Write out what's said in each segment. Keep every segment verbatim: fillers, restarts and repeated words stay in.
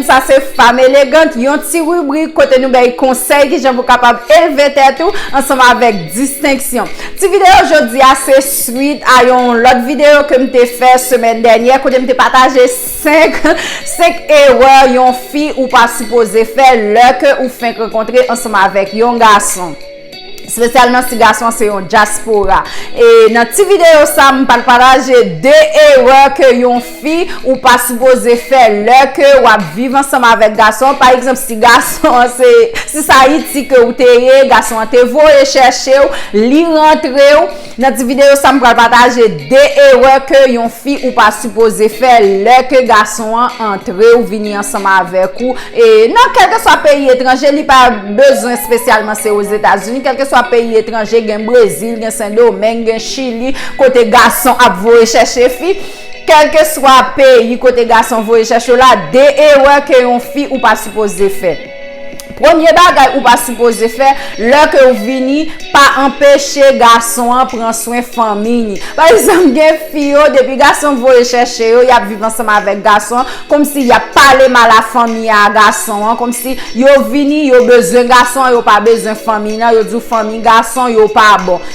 Sa se Fanm Elegant, yon ti ribrik kote nou bay konsèy kijan pou kapab elve tèt ou ansanm avèk distenksyon. Ti videyo jodi a se swit a yon lòt videyo ke m te fè semèn dènyè kote m te pataje senk, senk erè yon fi ou pa sipoze fè lè ke ou fenk rankontre ansanm avèk yon gason. Espesyalman si gason an se yon dyaspora. E nan ti videyo sa, m pral pataje de erè ke yon fi ou pa sipoze fè lè ke w ap viv ansanm avèk gason an. Pa egzanp, si gason an se, si se Ayiti ke ou te ye, gason an te voye chèche w, li rantre w. Nan ti videyo sa, m pral pataje de erè ke yon fi ou pa sipoze fè lè ke gason an antre ou vini ansanm avèk ou. E nan kèlkeswa peyi etranje, li pa bezwen espesyalman se Ozetazini, kèlkeswa peyi etranje, gen Brezil, gen Sendomeng, gen Chili, kote gason ap voye chèche fi. Kèlkeswa peyi kote gason voye chèche w la, de erè ke yon fi ou pa sipoze fè. Premye bagay ou pa sipoze fè, lè ke w vini, pa anpeche gason an pran swen fanmi li. Pa egzanp, gen fi yo, depi gason voye chèche yo, y ap viv ansanm avèk gason an, kòmsi y ap pale mal a fanmi a gason an, kòmsi yo vini, yo bezwen gason an, yo pa bezwen fanmi nan, yo di w fanmi gason yo pa bon.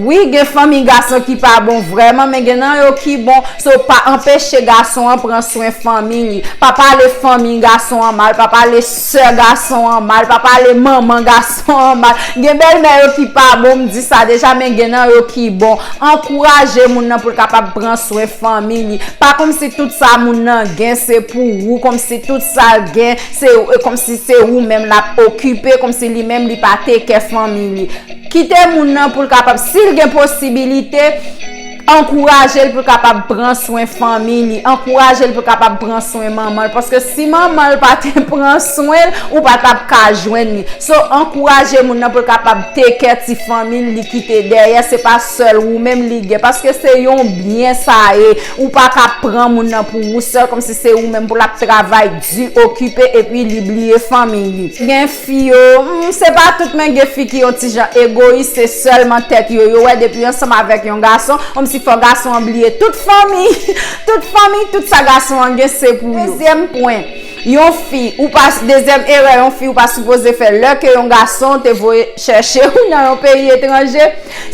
Wi, gen fanmi gason ki pa bon vrèman, men gen nan yo ki bon. So, pa anpeche gason an pran swen fanmi li. Pa pale fanmi gason an mal, pa pale sè gason an mal, pa pale manman gason an mal. Gen bèlmè yo ki pa bon, m di sa deja, men gen nan yo ki bon. Ankouraje moun nan pou l kapab pran swen fanmi li. Pa kòmsi tout sa moun nan gen se pou ou, kòmsi tout sa l gen se, kòmsi se ou menm l ap okipe, kòmsi li menm li pa take care fanmi li. Kite moun nan pou l kapab, si l gen posibilite, ankouraje l pou l kapab pran swen fanmi li, ankouraje l pou l kapab pran swen manman l, paske si manman l pa te pran swen l, ou pa t ap ka jwenn li. So, ankouraje moun nan pou l kapab take care ti fanmi l li kite dèyè, se pa sèl ou menm li gen, paske se yon byen sa ye. Ou pa ka pran moun nan pou ou sèl, kòmsi se ou menm pou l ap travay di, okipe, epi li bliye fanmi li. Gen fi yo, hmm, se pa tout, men gen fi ki yon ti jan egoyis, se sèlman tèt yo yo wè, depi yo ansanm avèk yon gason, kòmsi fò gason an bliye tout fanmi, tout fanmi, tout sa gason an gen se pou yo. Dezyèm pwen, yon fi, ou pa, dezyèm erè yon fi ou pa sipoze fè, lè ke yon gason te voye chèche ou nan yon peyi etranje,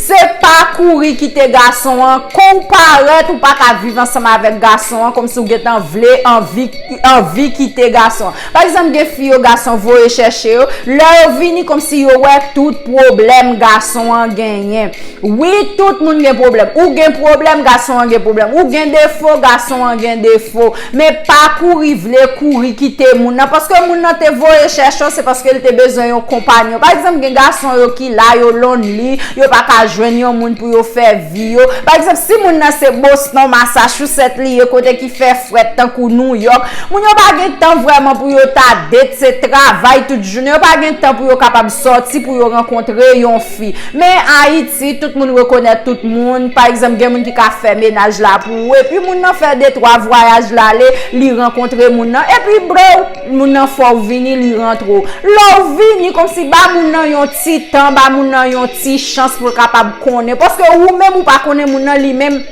se pa kouri kite gason an, kon w parèt ou pa ka viv ansanm avèk gason an, kòmsi w gentan vle anvi, anvi kite gason an. Pa egzanp, gen fi yo gason voye chèche yo, lè yo vini kòmsi yo wè tout pwoblèm gason an genyen. Wi, tout moun gen pwoblèm. Ou gen pwoblèm, gason an gen pwoblèm. Ou gen defo, gason an gen defo. Men pa kouri vle kouri kite moun nan. Paske moun nan te voye chèche w, se paske l te bezwen yon konpanyon. Pa egzanp, gen gason yo ki la, yo lonely, yo pa ka jwenn yon moun pou yo fè vi yo. Pa egzanp, si moun nan se Boston, Massachusetts li ye, kote ki fè frèt tankou New York, moun yo pa gen tan vrèman pou yo ta date, se travay tout jounen. Yo pa gen tan pou yo kapab sòti, pou yo rankontre yon fi. Men Ayiti, tout moun rekonèt tout moun. Pa egzanp, gen moun ki ka fè menaj la pou ou. Epi moun nan fè de twa vwayaj l ale, li rankontre moun nan. Epi blow, moun nan fè w vini, li rantre w. Lè w vini, kòmsi ba moun nan yon ti tan, ba moun nan yon ti chans pou l kapab konnen. Paske ou menm ou pa konnen moun nan, li menm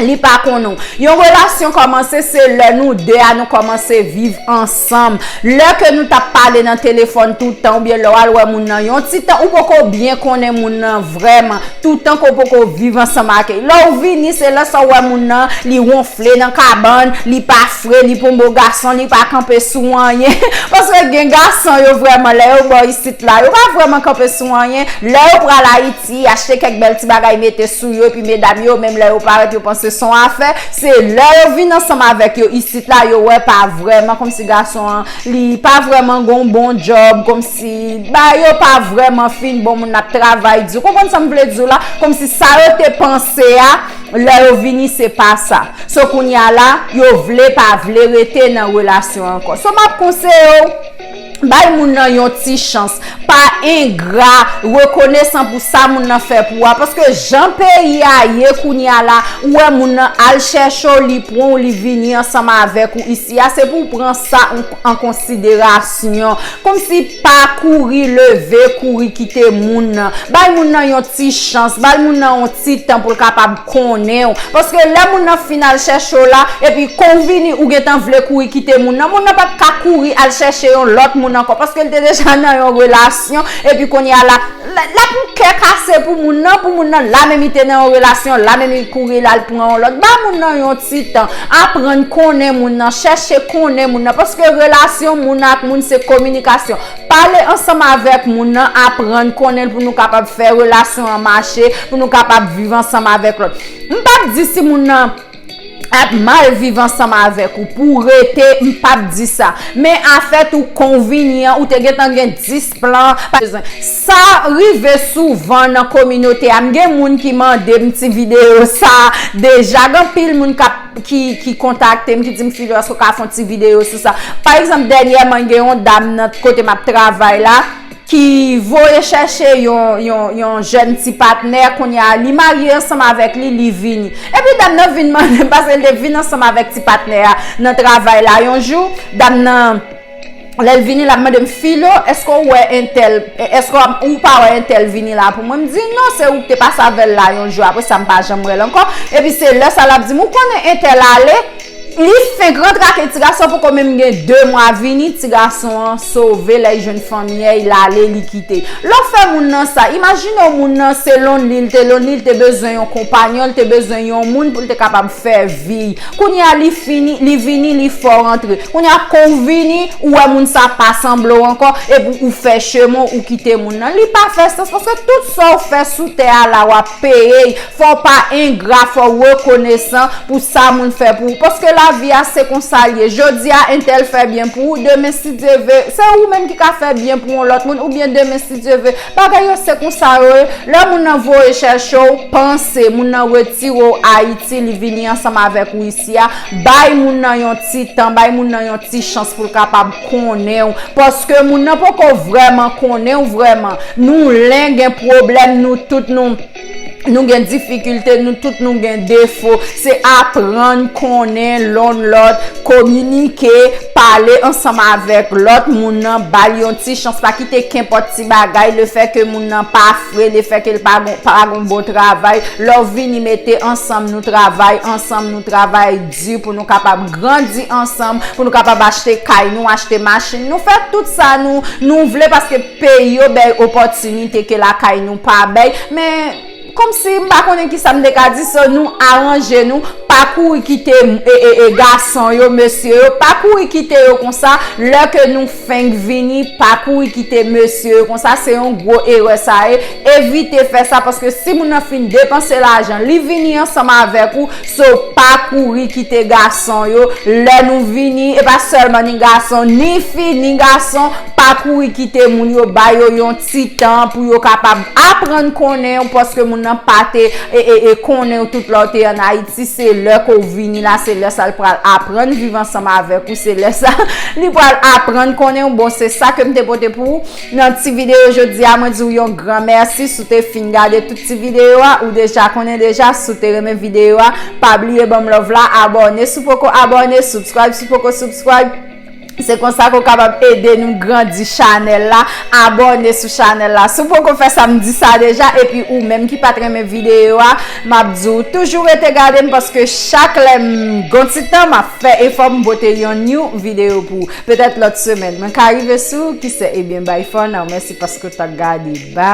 li pa konnen w. Yon relasyon kòmanse se lè nou de a nou kòmanse viv ansanm. Lè ke nou t ap pale nan telefòn tout tan, oubyen lè w al wè moun nan yon ti tan, ou poko byen konnen moun nan vrèman, toutan ke w poko viv ansanm ak li. Lè w vini, se lè sa w wè moun nan, li wonfle nan kabann, li pa fre, li pa yon bon gason, li pa kanpe sou anyen. Paske gen gason yo vrèman, lè yo bò isit la, yo pa vrèman kanpe sou anyen. Lè yo pral Ayiti, achte kèk bèl ti bagay mete sou yo, epi medam yo, menm lè yo parèt, yo panse se yon afè. Se lè yo vin ansanm avèk yo isit la, yo wè pa vrèman, kòmsi gason an, li pa vrèman gon bon djòb, kòmsi bagay yo pa vrèman fin bon, moun ap travay di. Ou konprann sa m vle di w la? Kòmsi sa yo te panse a, lè yo vini, se pa sa. So, kounye a la, yo vle pa vle rete nan relasyon ankò. So, m ap konseye w, Bay moun nan yon ti chans. Pa engra, rekonesan pou sa moun nan fè pou ou a. Paske jan peyi a ye kounye a la, ou wè moun nan al chèche w, li pran w, li vini ansanm avèk ou isi a. Se pou w pran sa an, an konsiderasyon. Kòmsi pa kouri leve, kouri kite moun nan. Bay moun nan yon ti chans, bay moun nan yon ti tan pou l kapab konnen w. Paske lè moun nan fin al chèche w la, epi kon w vini, ou gentan vle kouri kite moun nan. Moun nan p ap ka kouri al chèche yon lòt moun ankò, paske l te deja nan yon relasyon, epi kounye a la, l, l ap yon kè kase pou moun nan, pou moun nan, la menm li te nan yon relasyon, la menm li kouri l al pran yon lòt. Ba moun nan yon ti tan, aprann konnen moun nan, chèche konnen moun nan, paske relasyon moun ak moun se kominikasyon. Pale ansanm avèk moun nan, aprann konnen l pou nou kapab fè relasyon an mache, pou nou kapab viv ansanm avèk lòt. M p ap di si moun nan ap mal viv ansanm avèk ou pou w rete, m p ap di sa. Men afè tou kon w vini an, ou te gentan gen dis plan. Pa bezwen. Sa rive souvan nan kominote a. M gen moun ki mande m ti videyo sa deja. Gen anpil moun k ap, ki, ki kontakte m, ki di m, "Filo, èske w ka fè yon ti videyo sou sa?" Pa egzanp, dènyèman, gen yon dam nan kote m ap travay la, ki voye chèche yon, yon, yon jèn ti patnè, kounye a, li marye ansanm avèk li, li vini. Epi dam nan vin mande m, paske l te vin ansanm avèk ti patnè a nan travay la yon jou. Dam nan, lè l vini, l ap mande m, "Filo, èske w wè entèl, èske w pa wè entèl vini la pou mwen?" M di, "Non, se ou ki te pase avè l la yon jou, apre sa, m pa janm wè l ankò." Epi se lè sa l ap di m, "Ou konnen entèl ale?" Li fenk rantre ak ti gason, poko menm gen de mwa vini, ti gason an sove, lè l jwenn fanmi an, l ale, li kite. Lè w fè moun nan sa, imajine w moun nan se lonely, l te lonely, l te bezwen yon konpayon, l te bezwen yon moun pou l te kapab fè vi. Kounye a li fini, li vini, li fè w rantre. Kounye a kon w vini, ou wè moun sa pa sanble w ankò, epi ou fè chemen w, ou kite moun nan. Li pa fè sans, paske tout sa w fè sou tè a la, w ap peye. Fò w pa engra, fò w rekonesan pou sa moun fè pou ou. Paske lavi a se konsa l ye. Jodi a, entèl fè byen pou ou, demen, si Dye ve, se ou menm ki ka fè byen pou yon lòt moun, oubyen demen, si Dye ve, bagay yo se konsa yo ye. Lè moun nan voye chèche w, panse, moun nan retire w Ayiti, li vini ansanm avèk ou isi a, bay moun nan yon ti tan, bay moun nan yon ti chans pou l kapab konnen w. Paske moun nan poko vrèman konnen w vrèman. Nou len gen pwoblèm, nou tout nou Nou gen difikilte, nou tout nou gen defo. Se aprann konnen lonn lòt, kominike, pale ansanm avèk lòt moun nan, ba l yon ti chans, pa kite kenpòt ti bagay, lefètke moun nan pa fre, lefètke l pa gon, pa gon bon travay. Lè w vini mete ansanm, nou travay ansanm, nou travay di pou nou kapab grandi ansanm, pou nou kapab achte kay nou, achte machin nou, fè tout sa nou, nou vle, paske peyi yo bay opòtinite ke lakay nou pa bay, men kòmsi m pa konnen kisa m te ka di, so nou aranje nou, pa kouri kite, e, e, e, gason yo, mesye yo, pa kouri kite yo konsa, lè ke nou fenk vini, pa kouri kite mesye yo konsa, se yon gwo erè sa ye, evite fè sa, paske si moun nan fin depanse lajan, li vini ansanm avèk ou, so pa kouri kite gason yo, lè nou vini, e pa sèlman ni gason, ni fi, ni gason, pa kouri kite moun yo, ba yo yon ti tan pou yo kapab aprann konnen w, paske moun nan pa te, e, e, e, konnen w tout lè w te ann Ayiti, se lè ke w vini la, se lè sa l pral aprann viv ansanm avèk ou, se lè sa li pral aprann konnen w. Bon, se sa ke m te pote pou ou nan ti videyo jodi a. Mwen di w yon gran mèsi si w te fin gade tout ti videyo a, ou deja konnen deja, si w te renmen videyo a, pa bliye ban m love la, abòne si w poko abòne, subscribe si w poko subscribe. Se konsa ke w kapab ede nou grandi chanèl la. Abòne sou chanèl la si w poko fè sa, m di sa deja. Epi ou menm ki pa t renmen videyo a, m ap di w toujou rete gade m, paske chak lè m gon ti tan, m ap fè efò m pote yon new videyo pou ou. Petèt lòt semèn mwen ka rive sou ou, kisa, ebyen, bye for now. Mèsi paske w t ap gade. Bye.